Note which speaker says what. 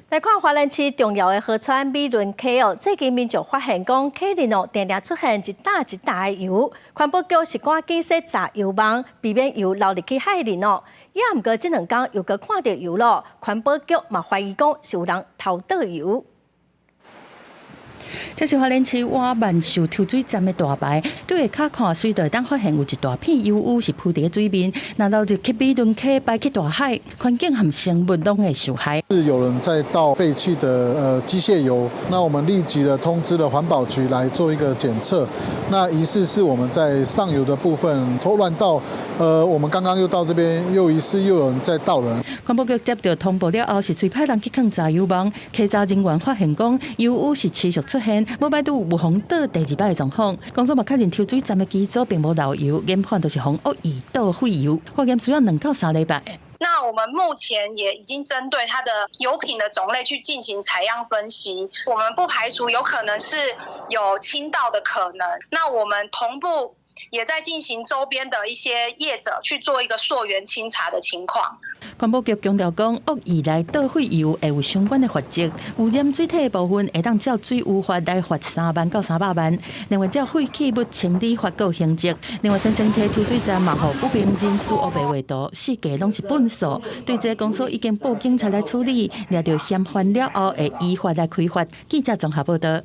Speaker 1: 來看花蓮市重要的河川美崙溪哦，最近民眾發現講溪裡哦，定定出現一沓一沓的油，環保局是趕緊設閘油網，避免油流入去海裡哦。也毋過這兩工又閣看著油囉，環保局嘛懷疑講是有人偷倒油。
Speaker 2: 這是花蓮市瓦萬壽抽水站的大排，對下跤看水就會當發現有一大片油污是浮佇咧水面，若流入去美崙溪排去大海，環境和生物攏會受害。
Speaker 3: 是有人在倒廢棄的機械油，那我們立即的通知了環保局來做一個檢測。那疑似是我們在上游的部分偷亂倒，我們剛剛又到這邊，又疑似又有人在倒了。
Speaker 2: 環保局接到通報了後，是隨派人去囥查油網，稽查人員發現講油污是持續出現，無擺拄有予倒第二擺的狀況。公所嘛確認抽水站的機組並無漏油，研判就是予惡意倒廢油，化驗需要2到3禮拜。
Speaker 4: 那我們目前也已經針對它的油品的種類去進行採樣分析，我們不排除有可能是有傾倒的可能。那我們同步也在進行周邊的一些業者去做一個溯源清查的情況。
Speaker 2: 環保局強調講，惡意來倒廢油會有相關的罰則，污染水體的部分會當照水污法來罰3萬到300萬，另外照廢棄物清理法閣有刑責。另外，新生溪抽水站嘛，予不明人士烏白畫圖，四界攏是糞掃。對這個公所已經報警察來處理，掠著嫌犯了後會依法來開罰。記者綜合報道。